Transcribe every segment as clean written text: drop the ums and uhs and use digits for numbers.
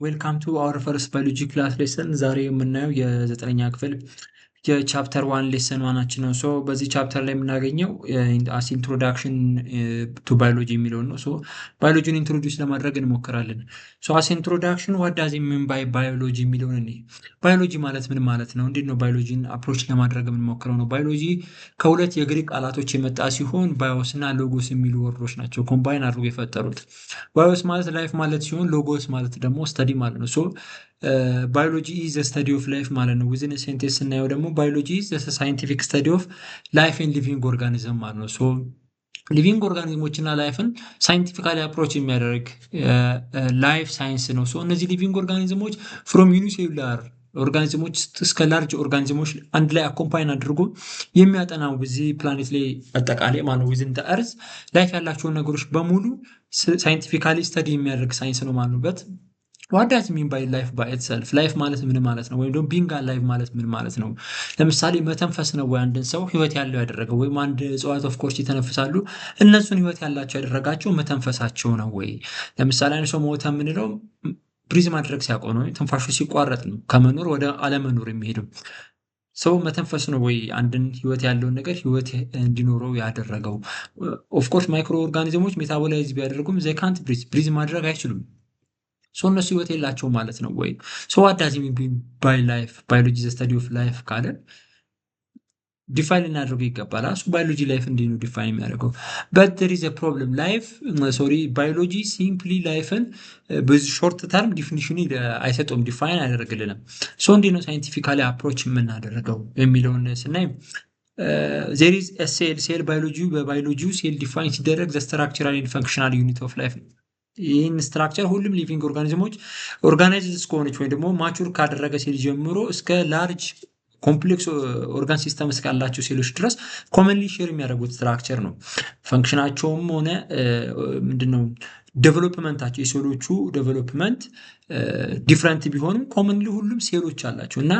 Welcome to our first biology class lesson። ዛሬ የምናየው የዘጠነኛ ክፍል የ chapter 1 lesson 1 ኣችን ነው። So በዚህ chapter ላይ የምናገኘው as introduction to biology የሚለውን ነው። So biology ን introduce ለማድረግ እንሞክራለን። So as introduction, what does mean by biology የሚለውን እኔ ባዮሎጂ ማለት ምን ማለት ነው? እንዴት ነው biology ን approach ለማድረግ የምንሞክረው ነው። ባዮሎጂ ከሁለት የግሪክ ቃላቶች የመጣ ሲሆን bios እና logos የሚሉ word ኦች ናቸው combine አድርጎ የፈጠሩት። Bios ማለት life ማለት ሲሆን logos ማለት ደግሞ study ማለት ነው። So biology is study of life ማለት ነው። Within sentence ስናየው ደግሞ biology is scientific study of life and living organism ማለት ነው። So living organism ኦች እና life ን scientifically approach የሚያደርግ life science ነው። So እነዚህ living organism ኦች from unicellular organism ኦች እስከ large organism ኦች አንድ ላይ accompany አድርጎ የሚያጠናው በዚህ ፕላኔት ላይ አጠቃላይ ማለት ነው within earth life ያላቸውን ነገሮች በሙሉ scientifically study የሚያደርግ ሳይንስ ነው ማለት ነው። But what does mean by life by itself? Life ማለት ምን ማለት ነው? ወይም ደግሞ being alive ማለት ምን ማለት ነው? ለምሳሌ መተንፈስ ነው ወይ አንድን ሰው ህይወት ያለው ያደረገው? ወይም አንድ እጽዋት of course ይተነፍሳሉ፣ እነሱን ህይወት ያላቸው ያደረጋቸው መተንፈሳቸው ነው ወይ? ለምሳሌ አንድ ሰው ሞተ የምንለው breathe ማድረግ ሲያቆም ነው፣ ትንፋሹ ሲቋረጥ ነው ከመኖር ወደ አለመኖር የሚሄደው። ሰው መተንፈስ ነው ወይ አንድን ህይወት ያለውን ነገር ህይወት እንዲኖረው ያደረገው? Of course microorganism ኦች metabolize ቢያደርጉም ዘይ ካንት ብሪዝ፣ ብሪዝ ማድረግ አይችሉም። So እነሱ ህይወት የላቸውም ማለት ነው ወይ? So what does mean by life? Biology the study of life ካለ define ልናደርገው ይገባል። እሱ biology life እንዲህ ነው define የሚያደርገው። But there is problem. Life, sorry, biology simply life ን በዚህ short term definition አይሰጠውም፣ define አያደርግልንም። So እንዲህ ነው scientifically approach የምናደርገው የሚለውን ስናይ there is cell cell biology በ biology ው cell define ሲደረግ the structural and functional unit of life ነው። ይህን structure ሁሉም living organism ኦች organize እስከሆነች ወይም ደግሞ mature ካደረገ ሴል ጀምሮ እስከ large complex organ system እስካላቸው ሴሎች ድረስ commonly share የሚያደርጉት structure ነው። Function ኣቸውም ሆነ ምንድነው development ኣቸው የሴሎቹ development different ቢሆንም commonly ሁሉም ሴሎች አላቸው እና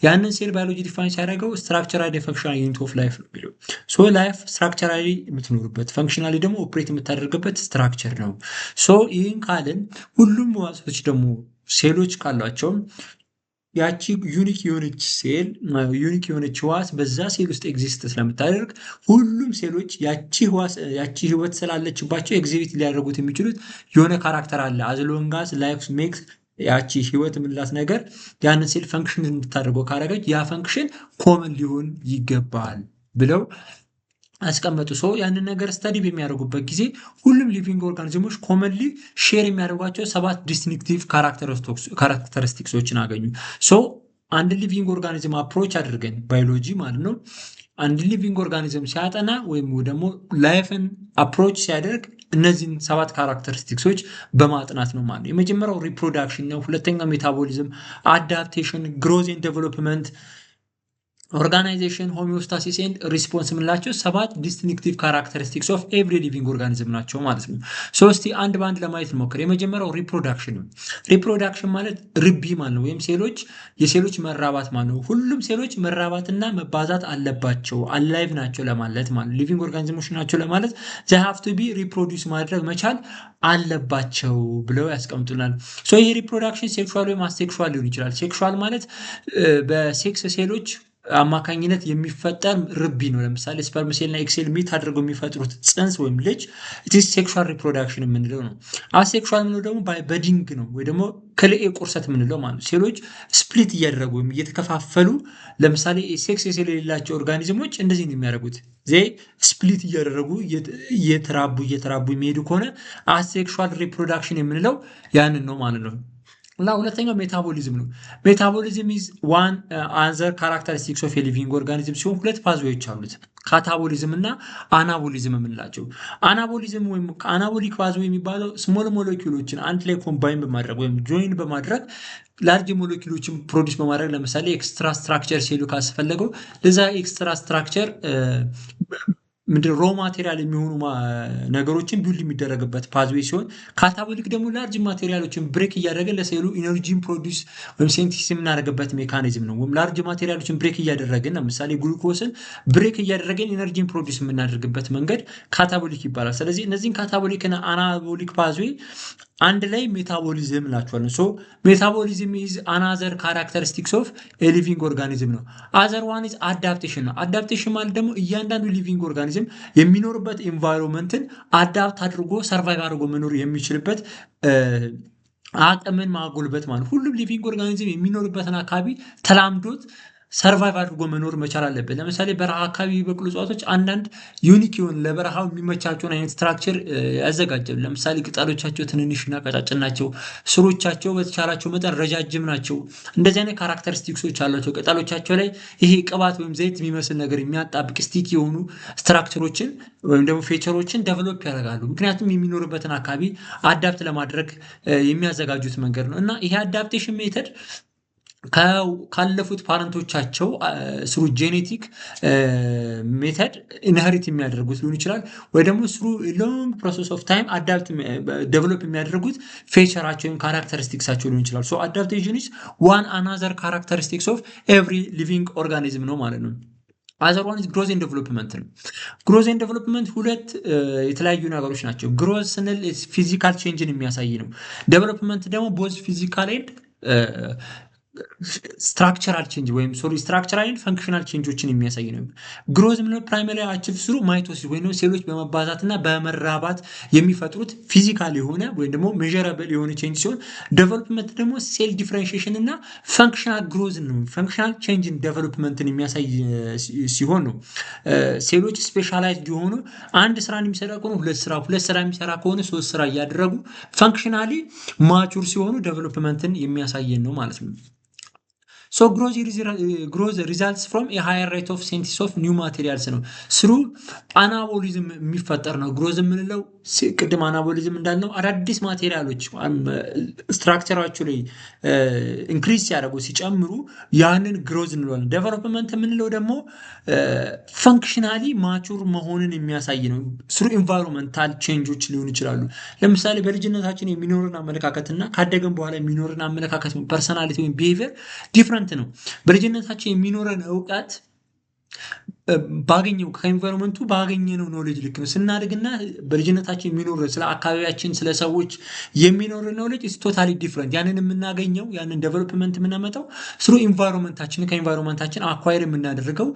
ያንን cell biology define ሲያደርገው structurally functional unit of life ነው የሚለው። So life structurally የምትኖርበት functionally ደግሞ operate የምታደርግበት structure ነው። So ይህን ካልን ሁሉም ህዋሶች ደግሞ ሴሎች ካሏቸው ያቺ unique የሆነች cell፣ unique የሆነች ህዋስ በዛ ሴል ውስጥ exist ስለምታደርግ ሁሉም ሴሎች ያቺ ህዋስ ያቺ ህይወት ስላለችባቸው exhibit ሊያደርጉት የሚችሉት የሆነ character አለ። As long as life makes ያቺ ህይወት የምንላት ነገር ያንን cell function እንድታደርገው ካደረገች ያ function common ሊሆን ይገባል ብለው አስቀመጡ። So ያንን ነገር study በሚያደርጉበት ጊዜ ሁሉም living organism ኦች commonly share የሚያደርጓቸው ሰባት distinctive characteristics ኦችን አገኙ። So አንድ living organism approach አድርገን ባዮሎጂ ማለት ነው አንድ living organism ሲያጠና ወይም ደግሞ life ን approach ሲያደርግ እነዚህን ሰባት characteristics ኦች በማጥናት ነው ማለት ነው። የመጀመሪያው reproduction ነው። ሁለተኛው metabolism፣ adaptation፣ growth and development፣ organization፣ homeostasis and response የምንላቸው ሰባት distinctive characteristics of every living organism ናቸው ማለት ነው። So እስቲ አንድ በአንድ ለማየት እንሞክር። የመጀመሪያው reproduction ነው። Reproduction ማለት ርቢ ማለት ነው፣ ወይም ሴሎች የሴሎች መራባት ማለት ነው። ሁሉም ሴሎች መራባትና መባዛት አለባቸው፣ alive ናቸው ለማለት ማለት ነው። Living organism ኦች ናቸው ለማለት they have to be reproduce ማድረግ መቻል አለባቸው ብለው ያስቀምጡናል። So ይሄ reproduction sexual ወይም asexual ሊሆን ይችላል። Sexual ማለት በ sex ሴሎች አማካኝነት የሚፈጠር ርቢ ነው። ለምሳሌ sperm cell እና egg cell meet አድርገው የሚፈጥሩት ፅንስ ወይም ልጅ it's sexual reproduction የምንለው ነው። Asexual የምንለው ደግሞ budding ነው ወይ ደግሞ ክልኤ ቁርሰት የምንለው ማለት ነው። ሴሎች split እያደረጉ ወይም እየተከፋፈሉ፣ ለምሳሌ sex cell የሌላቸው organism ኦች እንደዚህ ነው የሚያደርጉት። They split እያደረጉ እየተራቡ እየተራቡ የሚሄዱ ከሆነ asexual reproduction የምንለው ያንን ነው ማለት ነው። እና ሁለተኛው metabolism ነው። Metabolism is one other characteristics of የ living organism ሲሆን ሁለት pathway ዎች አሉት፣ catabolism እና anabolism የምንላቸው። Anabolism ወይም anabolic pathway የሚባለው small molecule ኦችን አንድ ላይ combine በማድረግ ወይም join በማድረግ large molecule ኦችን produce በማድረግ፣ ለምሳሌ extra structure ሴሉ ካስፈለገው ለዛ extra structure ምንድን raw material የሚሆኑ ነገሮችን build የሚደረግበት pathway ሲሆን catabolic ደግሞ large material ኦችን break እያደረገ ለሴሉ energy ን produce ወይም synthesis የምናደርግበት mechanism ነው። ወይም large material ኦችን break እያደረግን፣ ለምሳሌ ግሉኮስ ን break እያደረግን energy ን produce የምናደርግበት መንገድ catabolic ይባላል። ስለዚህ እነዚህን catabolic እና anabolic pathway አንድ ላይ metabolism እንላቸዋለን። So metabolism is another characteristics of living organism ነው። Other one is adaptation ነው። Adaptation ማለት ደግሞ እያንዳንዱ living organism የሚኖርበት environment ን adapt አድርጎ survive አድርጎ መኖር የሚችልበት አቅምን ማጎልበት ማለት። ሁሉም living organism የሚኖርበትን አካባቢ ተላምዶት survive አድርጎ መኖር መቻል አለበት። ለምሳሌ በረሃ አካባቢ የሚበቅሉ እጽዋቶች አንዳንድ unique የሆነ ለበረሃው የሚመቻቸውን አይነት structure ያዘጋጃሉ። ለምሳሌ ቅጠሎቻቸው ትንንሽና ቀጫጭን ናቸው። ስሮቻቸው በተቻላቸው መጠን ረጃጅም ናቸው። እንደዚህ አይነት characteristics ኦች አሏቸው። ቅጠሎቻቸው ላይ ይሄ ቅባት ወይም ዘይት የሚመስል ነገር የሚያጣብቅ sticky የሆኑ structure ኦችን ወይም ደግሞ feature ኦችን develop ያደርጋሉ። ምክንያቱም የሚኖርበትን አካባቢ adapt ለማድረግ የሚያዘጋጁት መንገድ ነው። እና ይሄ adaptation method ካለፉት parent ኦቻቸው through genetic method inherit የሚያደርጉት ሊሆን ይችላል፣ ወይ ደግሞ through long process of time adapt develop የሚያደርጉት feature ኣቸው ወይም characteristics ኣቸው ሊሆን ይችላል። So adaptation is one another characteristics of every living organism ነው ማለት ነው። Other one is growth and development ነው። Growth and development ሁለት የተለያዩ ነገሮች ናቸው። Growth ስንል physical change ን የሚያሳይ ነው። Development ደግሞ both physical and structural change ወይም sorry, structural and functional change ኦችን የሚያሳይ ነው። Growth ምንለው primary achieve through mitosis ወይም ሴሎች በመባዛት እና በመራባት የሚፈጥሩት physical የሆነ ወይም ደግሞ measurable የሆነ change ሲሆን development ደግሞ cell differentiation እና functional growth ነው። Functional change ን development ን የሚያሳይ ሲሆን ነው። ሴሎች specialized የሆኑ አንድ ስራን የሚሰራ ከሆነ ሁለት ስራ፣ ሁለት ስራ የሚሰራ ከሆነ ሶስት ስራ እያደረጉ functionally mature ሲሆኑ development ን የሚያሳየን ነው ማለት ነው። So growth results from የ higher rate of synthesis of new materials ነው። Through anabolism የሚፈጠር ነው። Growth የምንለው ቅድም anabolism እንዳልነው አዳዲስ material ኦች structure ኣቸው ላይ increase ሲያደርጉ፣ ሲጨምሩ ያንን growth እንለዋለን። Development የምንለው ደግሞ functionally mature መሆንን የሚያሳይ ነው። Through environmental change ኦች ሊሆኑ ይችላሉ። ለምሳሌ በልጅነታችን የሚኖርን አመለካከትና ካደግን በኋላ የሚኖርን አመለካከት፣ personality ወይም behavior different ነው። በልጅነታችን የሚኖረን እውቀት ባገኘው ከ environment ኡ ባገኘነው knowledge ልክ ነው። ስናድግና በልጅነታችን የሚኖር ስለ አካባቢያችን፣ ስለ ሰዎች የሚኖር knowledge is totally different። ያንን የምናገኘው፣ ያንን development የምናመጣው through environment ኣችን፣ ከ environment ኣችን acquire የምናደርገው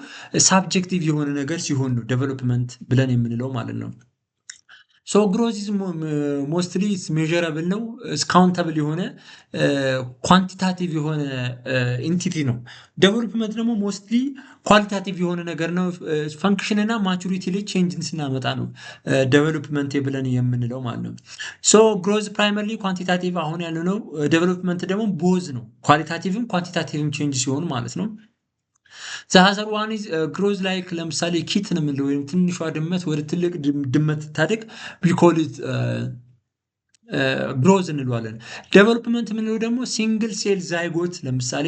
subjective የሆነ ነገር ሲሆን ነው development ብለን የምንለው ማለት ነው። So growth is mostly measurable ነው፣ countable የሆነ quantitative የሆነ entity ነው። Development ደግሞ mostly qualitative የሆነ ነገር ነው። Function እና maturity ላይ change ን ስናመጣ ነው development ብለን የምንለው ማለት ነው። So growth primarily quantitative አሁን ያለው ነው። Development ደግሞ both ነው፣ qualitative ም quantitative ም change ሲሆን ማለት ነው። The other one is growth like ለምሳሌ kitten የምንለው ወይም ትንሿ ድመት ወደ ትልቅ ድመት ታድግ we call it growth እንለዋለን። Development የምንለው ደግሞ single cell zygote፣ ለምሳሌ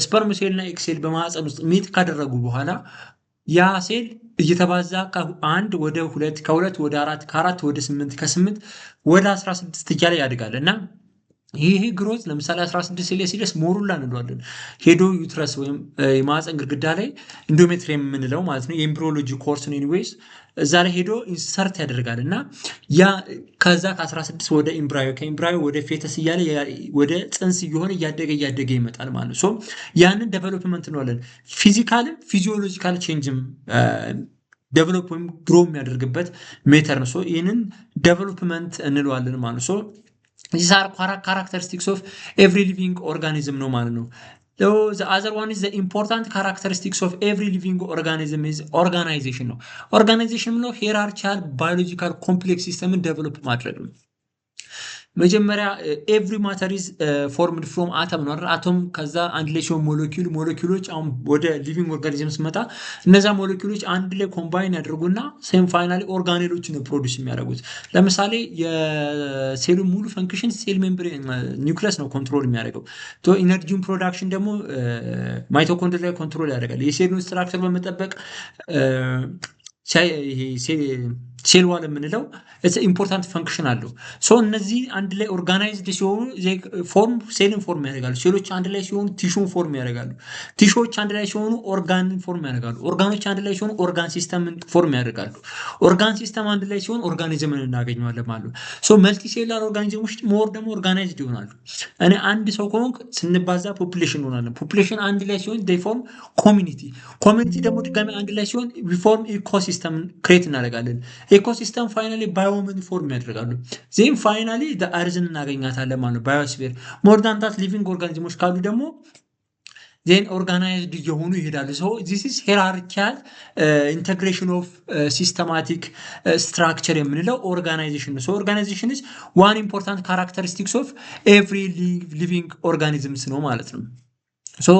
sperm cell እና egg cell በማህፀን ውስጥ meet ካደረጉ በኋላ ያ ሴል እየተባዛ ከአንድ ወደ ሁለት፣ ከሁለት ወደ አራት፣ ከአራት ወደ ስምንት፣ ከስምንት ወደ 16 እያለ ያድጋል። እና ይሄ growth ለምሳሌ 16 ሴል ሲደርስ morula እንለዋለን። ሄዶ uterus ወይም የማህፀን ግድግዳ ላይ endometrium የምንለው ማለት ነው። የ embryology course ነው። Anyways እዛ ላይ ሄዶ insert ያደርጋል እና ያ ከዛ ከ16 ወደ embryo፣ ከ embryo ወደ fetus እያለ ወደ ፅንስ እየሆነ እያደገ እያደገ ይመጣል ማለት ነው። So ያንን development እንለዋለን። Physical ም physiological change ም develop ወይም grow የሚያደርግበት method ነው። So ይህንን development እንለዋለን ማለት ነው። So these are characteristics of every living organism ነው ማለት ነው። Other one is important characteristics of every living organism is organization ነው። Organization ምነው hierarchical biological complex system ን develop ማድረግ ነው። መጀመሪያ every matter is formed from atom ነው አይደል? አቶም ከዛ አንድ ላይ ሲሆን ሞለኪውል፣ ሞለኪውሎች አሁን ወደ living organism ስመጣ እነዛ ሞለኪውሎች አንድ ላይ combine ያደርጉና same finally organelle ኦችን ነው produce የሚያደርጉት። ለምሳሌ የሴሉ ሙሉ function cell membrane nucleus ነው control የሚያደርገው። Energy ውን production ደግሞ mitochondria control ያደርጋል። የሴሉን structure በመጠበቅ Cell wall የምንለው important function አለው። So እነዚህ አንድ ላይ organized ሲሆኑ form cell ን form ያደርጋሉ። ሴሎች አንድ ላይ ሲሆኑ tissue ን form ያደርጋሉ። Tissue ዎች አንድ ላይ ሲሆኑ ኦርጋንን form ያደርጋሉ። ኦርጋኖች አንድ ላይ ሲሆኑ organ system ን form ያደርጋሉ። Organ system አንድ ላይ ሲሆን organism ን እናገኘዋለን ማለት ነው። So multicellular organism ኦች more ደግሞ organized ይሆናሉ። እኔ አንድ ሰው ከሆንክ ስንባዛ population እንሆናለን። Population አንድ ላይ ሲሆን they form community። Community ደግሞ ድጋሚ አንድ ላይ ሲሆን form ecosystem create እናደርጋለን። Ecosystem finally biome ን form ያደርጋሉ። Then finally earth ን እናገኛታለን ማለት ነው። Biosphere more than that living organism ኦች ካሉ ደግሞ then organized እየሆኑ ይሄዳሉ። So this is hierarchical integration of systematic structure የምንለው organization ነው። So organization is one important characteristics of every living organisms ነው ማለት ነው። So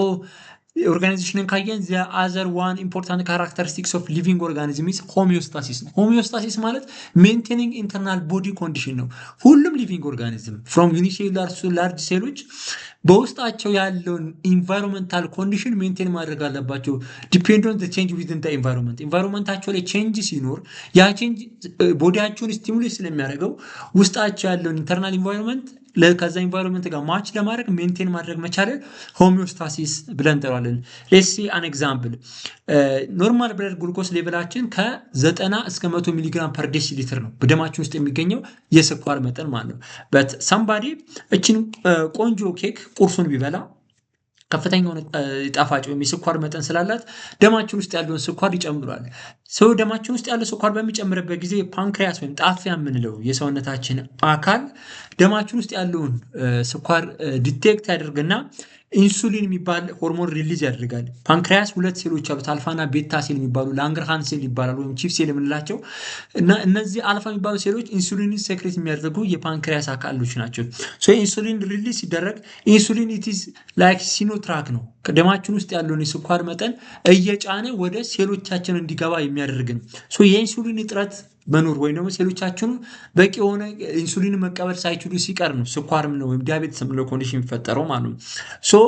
organization ን ካየን the other one important characteristics of living organism is homeostasis ነው። Homeostasis ማለት maintaining internal body condition ነው። ሁሉም living organism from unicellular to large ሴሎች በውስጣቸው ያለውን environmental condition maintain ማድረግ አለባቸው። Depend on change within environment። Environment ኣቸው ላይ change ሲኖር ያ change body ያቸውን stimulate ስለሚያደርገው ውስጣቸው ያለውን internal environment ከዛ environment ጋር match ለማድረግ maintain ማድረግ መቻል homeostasis ብለን እንጠራዋለን። Let's see an example። Normal blood glucose level ኣችን ከ90 እስከ 100 milligram per deciliter ነው በደማችን ውስጥ የሚገኘው የስኳር መጠን ማለት ነው። But somebody እችን ቆንጆ ኬክ ቁርሱን ቢበላ ከፍተኛ የሆነ ጣፋጭ ወይም የስኳር መጠን ስላላት ደማችን ውስጥ ያለውን ስኳር ይጨምሯል። So ደማችን ውስጥ ያለው ስኳር በሚጨምርበት ጊዜ pancreas ወይም ጣፊያ የምንለው የሰውነታችን አካል ደማችን ውስጥ ያለውን ስኳር detect ያደርግና ኢንሱሊን የሚባል ሆርሞን release ያደርጋል። Pancreas ሁለት ሴሎች አሉት፣ alpha ና beta cell የሚባሉ Langerhans cell ይባላሉ ወይም chief cell የምንላቸው እና እነዚህ አልፋ የሚባሉ ሴሎች ኢንሱሊንን secrete የሚያደርጉ የ pancreas አካሎች ናቸው። So insulin release ሲደረግ insulin it's like ሲኖትራክ ነው። ደማችን ውስጥ ያለውን የስኳር መጠን እየጫነ ወደ ሴሎቻችን እንዲገባ የሚያደርግ ነው። So የኢንሱሊን እጥረት መኖር ወይም ደግሞ ሴሎቻችን በቂ የሆነ ኢንሱሊን መቀበል ሳይችሉ ሲቀር ነው ስኳር ነው ወይም diabetes የምንለው condition የሚፈጠረው ማለት ነው። So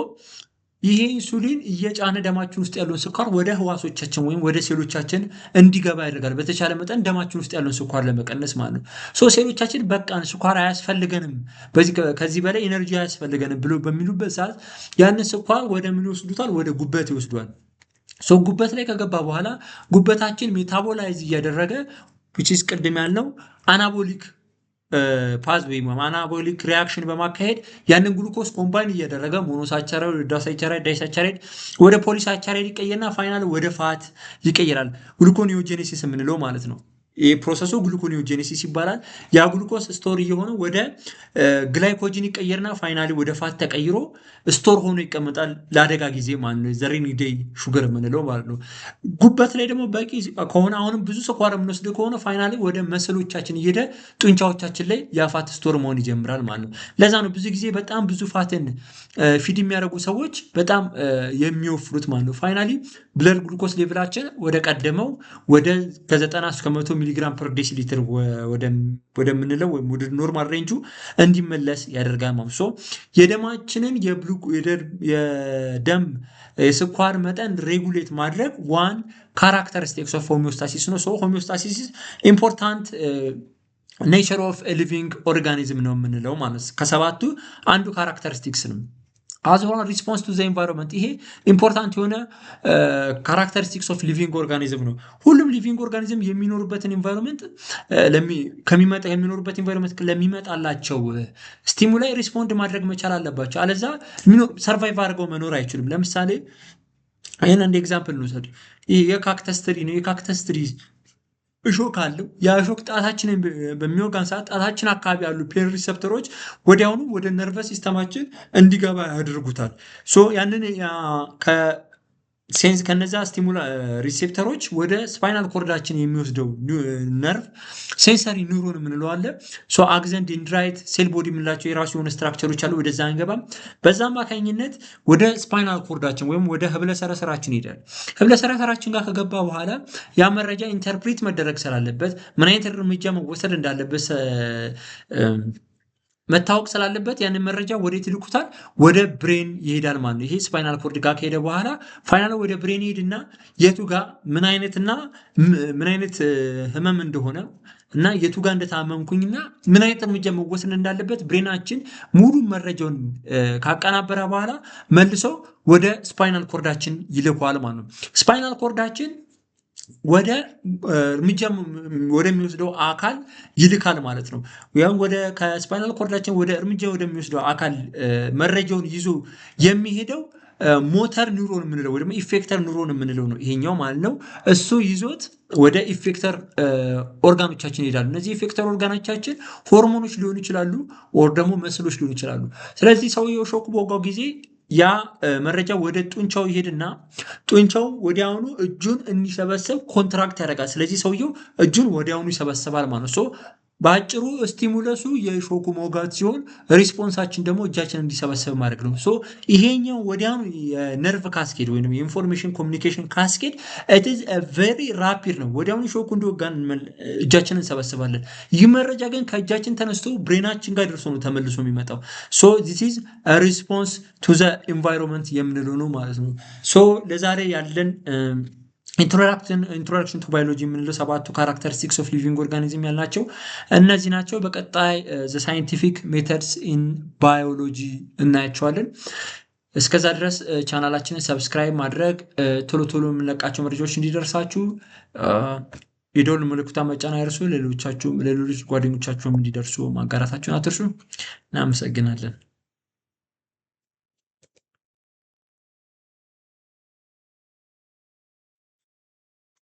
ይሄ ኢንሱሊን እየጫነ ደማችን ውስጥ ያለውን ስኳር ወደ ህዋሶቻችን ወይም ወደ ሴሎቻችን እንዲገባ ያደርጋል። በተቻለ መጠን ደማችን ውስጥ ያለውን ስኳር ለመቀነስ ማለት ነው። So ሴሎቻችን በቃን ስኳር አያስፈልገንም፣ ከዚህ በላይ energy አያስፈልገንም ብሎ በሚሉበት ሰዓት ያንን ስኳር ወደ ምን ይወስዱታል? ወደ ጉበት ይወስዷል። So ጉበት ላይ ከገባ በኋላ ጉበታችን metabolize እያደረገ which is ቅድም ያልነው anabolic path ወይም anabolic reaction በማካሄድ ያንን glucose combine እያደረገ monosaccharide፣ disaccharide፣ disaccharide ወደ polysaccharide ይቀየርና final ወደ fat ይቀየራል። Gluconeogenesis የምንለው ማለት ነው። ይህ process ኡ gluconeogenesis ይባላል። ያ glucose store እየሆነ ወደ glycogen ይቀየርና finally ወደ fat ተቀይሮ store ሆኖ ይቀመጣል ለአደጋ ጊዜ ማለት ነው። The rainy day sugar የምንለው ማለት ነው። ጉበት ላይ ደግሞ በቂ ከሆነ አሁንም ብዙ ስኳር የምንወስድ ከሆነ finally ወደ muscle ኦቻችን እየሄደ ጡንቻዎቻችን ላይ ያ fat store መሆን ይጀምራል ማለት ነው። ለዛ ነው ብዙ ጊዜ በጣም ብዙ fat ን feed የሚያደርጉ ሰዎች በጣም የሚወፍሩት ማለት ነው። Finally blood glucose level ኣችን ወደ ቀደመው ወደ ከ90 እስከ 100 milligram per deciliter ወደምንለው ወይም ወደ normal range ኡ እንዲመለስ ያደርጋል ማለት ነው። የደማችንን የደም የስኳር መጠን regulate ማድረግ one characteristics of homeostasis ነው። So homeostasis important nature of living organism ነው የምንለው ማለት ነው። ከሰባቱ አንዱ characteristics ነው። As one response to the environment ይሄ important የሆነ characteristics of living organism ነው። ሁሉም living organism የሚኖሩበትን environment ከሚመጣ የሚኖሩበት environment ለሚመጣላቸው stimuli respond ማድረግ መቻል አለባቸው። አለዛ survive አድርገው መኖር አይችሉም። ለምሳሌ ይህን እንደ example እንውሰድ። ይህ የ cactus tree ነው። የ cactus tree እሾክ አለው። ያ እሾክ ጣታችንን በሚወጋን ሰዓት ጣታችን አካባቢ ያሉ pain receptor ኦች ወዲያውኑ ወደ nervous system ኣችን እንዲገባ ያደርጉታል። So ያንን sense ከነዛ stimula receptor ኦች ወደ spinal cord ኣችን የሚወስደው nerve sensory neuron የምንለው አለ። So axon፣ dendrite፣ cell body የምንላቸው የራሱ የሆነ structure ኦች አሉ። ወደዛ አንገባም። በዛ አማካኝነት ወደ spinal cord ኣችን ወይም ወደ ህብለ ሰረሰራችን ይሄዳል። ህብለ ሰረሰራችን ጋር ከገባ በኋላ ያ መረጃ interpret መደረግ ስላለበት ምን አይነት እርምጃ መወሰድ እንዳለበት መታወቅ ስላለበት ያንን መረጃ ወዴት ይልኩታል? ወደ brain ይሄዳል ማለት ነው። ይሄ spinal cord ጋር ከሄደ በኋላ final ወደ brain ይሄድና የቱ ጋር ምን አይነትና ምን አይነት ህመም እንደሆነ እና የቱ ጋር እንደታመምኩኝና ምን አይነት እርምጃ መወሰድ እንዳለበት brain ኣችን ሙሉ መረጃውን ካቀናበረ በኋላ መልሶ ወደ spinal cord ኣችን ይልከዋል ማለት ነው። Spinal cord ኣችን ወደ እርምጃ ወደሚወስደው አካል ይልካል ማለት ነው። ያም ወደ ከ spinal cord ኣችን ወደ እርምጃ ወደሚወስደው አካል መረጃውን ይዞ የሚሄደው motor neuron የምንለው ወይ ደግሞ effector neuron የምንለው ነው ይሄኛው ማለት ነው። እሱ ይዞት ወደ effector organ ኦቻችን ይሄዳሉ። እነዚህ effector organ ኦቻችን ሆርሞኖች ሊሆኑ ይችላሉ፣ or ደግሞ muscle ኦች ሊሆኑ ይችላሉ። ስለዚህ ሰውየው shock በወጋው ጊዜ ያ መረጃ ወደ ጡንቻው ይሄድና ጡንቻው ወዲያውኑ እጁን እንዲሰበስብ contract ያደርጋል። ስለዚህ ሰውየው እጁን ወዲያውኑ ይሰበስባል ማለት ነው። So በአጭሩ stimulus ኡ የ shock ኡ መውጋት ሲሆን response ኣችን ደግሞ እጃችን እንዲሰበሰብ ማድረግ ነው። So ይሄኛው ወዲያውኑ የ nerve cascade ወይም የ information communication cascade it's very rapid ነው። ወዲያውኑ shock ኡ እንደወጋን እጃችንን እንሰበስባለን። ይህ መረጃ ግን ከእጃችን ተነስቶ brain ኣችን ጋር ደርሶ ነው ተመልሶ የሚመጣው። So this is response to the environment የምንለው ነው ማለት ነው። So ለዛሬ ያለን introduction to biology የምንለው ሰባቱ characteristics of living organism ያልናቸው እነዚህ ናቸው። በቀጣይ the scientific methods in biology እናያቸዋለን። እስከዛ ድረስ channel ኣችንን subscribe ማድረግ፣ ቶሎ ቶሎ የምንለቃቸው መረጃዎች እንዲደርሳችሁ የደወል ምልክቷን መጫን አይርሱ። ሌሎቻችሁም ለሌሎች ጓደኞቻችሁም እንዲደርሱ ማጋራታችሁን አትርሱ። እናመሰግናለን።